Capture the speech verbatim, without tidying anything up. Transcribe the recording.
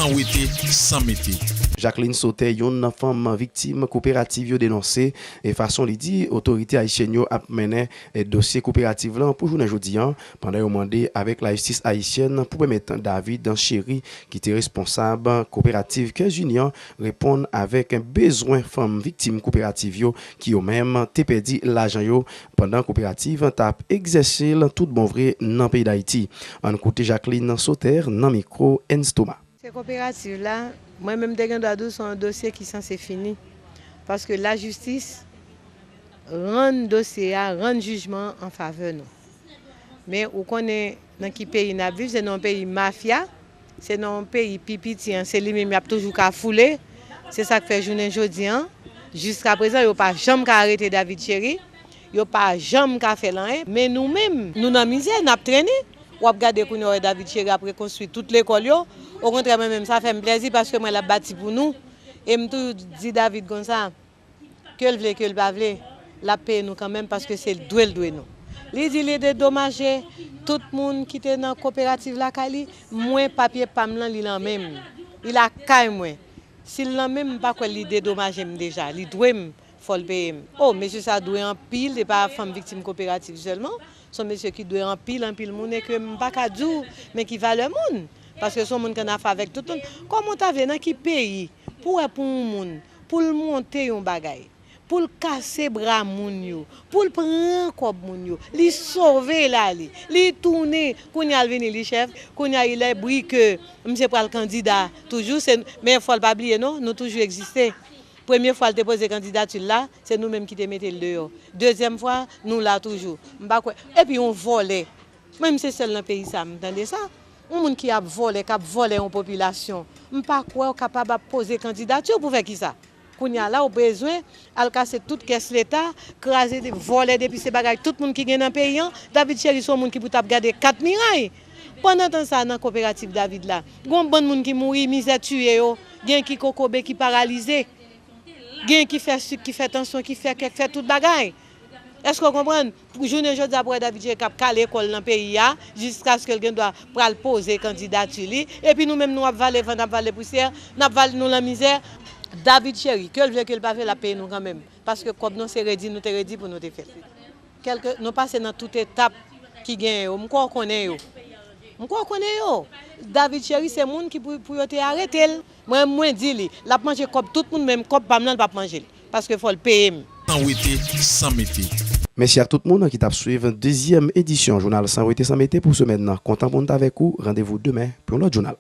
San wete, san mete. Jacqueline Sauter, youn nan fanm viktim koperativ yo, denonse e fason li di otorite ayisyèn yo ap mennen e dosye koperativ lan pou jounen jodi a, pandan yo mande avèk lajistis ayisyèn pou pèmèt David Chéry, ki te responsab koperativ Cœurs Unis an, reponn avèk bezwen fanm viktim koperativ yo ki yo menm te pèdi lajan yo pandan koperativ an t ap egzèse l tout bon vre nan peyi Dayiti. Ann koute Jacqueline Sauter nan mikwo Ens Thomas. Se koperativ la, mwen menm te gen dwa di w se yon dosye ki sanse fini. Paske lajistis rann dosye a, rann jijman an an favè nou. Men ou konnen nan ki peyi n ap viv, se nan yon peyi mafya, se nan yon peyi pi piti an, se li menm y ap toujou ka foule. Se sa k fè jounen jodi an, jiska prezan, yo pa janm ka arete David Chéry, yo pa janm ka fè l anyen. Men nou menm, nou nan mizè, n ap trennen. W ap gade kounye a, w wè David Chéry ap rekonstwi tout lekòl yo. Okontrè, mwen menm, sa fè m plèzi paske mwen l ap bati pou nou. E m toujou di David konsa, ke l vle, ke l pa vle, l ap peye nou kanmenm paske se dwe l dwe nou. Li di li dedomaje tout moun ki te nan koperativ lakay li. Mwen, papye pa m lan, li lan men m. Li lakay mwen. Si l lan men m, m pa kwè li dedomaje m deja. Li dwe m, fò l peye m. O, mesye sa dwe anpil, se pa fanm viktim koperativ sèlman. Se yon mesye ki dwe anpil, anpil moun e ke m pa ka di w men ki valè moun. Paske se yon moun k annafè avèk tout moun. Kòman w ta vle, nan ki peyi pou w wè pou yon moun, pou l monte yon bagay, pou l kase bra moun yo, pou l pran kòb moun yo, li sove l ale, li tounen, kounye a l vini li chèf, kounye a il est bri ke misye pral kandida toujou, se, men fò l pa bliye non, nou toujou egziste. Premye fwa l te poze kandidati l la, se nou menm ki te mete l deyò. Dezyèm fwa, nou la toujou. M pa kwè. Epi yon vòlè. Mwen menm se sèl nan peyi sa m tande sa. Yon moun ki ap vòlè, k ap vòlè yon popilasyon. M pa kwè w kapab ap poze kandidati w pou fè kisa? Kounye a la, w bezwen al kase tout kès Leta, kraze, vòlè, depi se bagay tout moun ki gen nan peyi an. David Chéry se yon moun ki pou t ap gade kat miray. Pandan tan sa, nan koperativ David la, gen yon bann moun ki mouri, mizè tiye yo, gen ki kokobe, ki paralize. Gen ki fè sik, ki fè tansyon, ki fè kè, ki fè tout bagay. Èske w konprann? Jounen jodi a, pou wè David Chéry k ap kale kò l nan peyi a, jiskaske l gen dwa pral poze kandidati li. Epi nou menm, nou ap vale van, n ap vale pousyè, n ap vale nou lan mizè. David Chéry, ke l vle, ke l pa vle, l ap peye nou kanmenm. Paske kòb nou se redi, nou te redi pou nou te fè l. Kèlke, nou pase nan tout etap ki genyen yo. M kwè w konnen yo. M kwè w konnen yo. David Chéry se moun ki pou, pou yo te arete l. Mwen, mwen di li, l ap manje kòb tout moun, men kòb pa m nan, l p ap manje l. Paske fò l peye m. San wete, san mete. Mèsi ak tout moun ki t ap swiv dezyèm edisyon jounal San wete, san mete pou semèn nan. Kontan pou n t avèk ou. Randevou demen pou yon lòt jounal.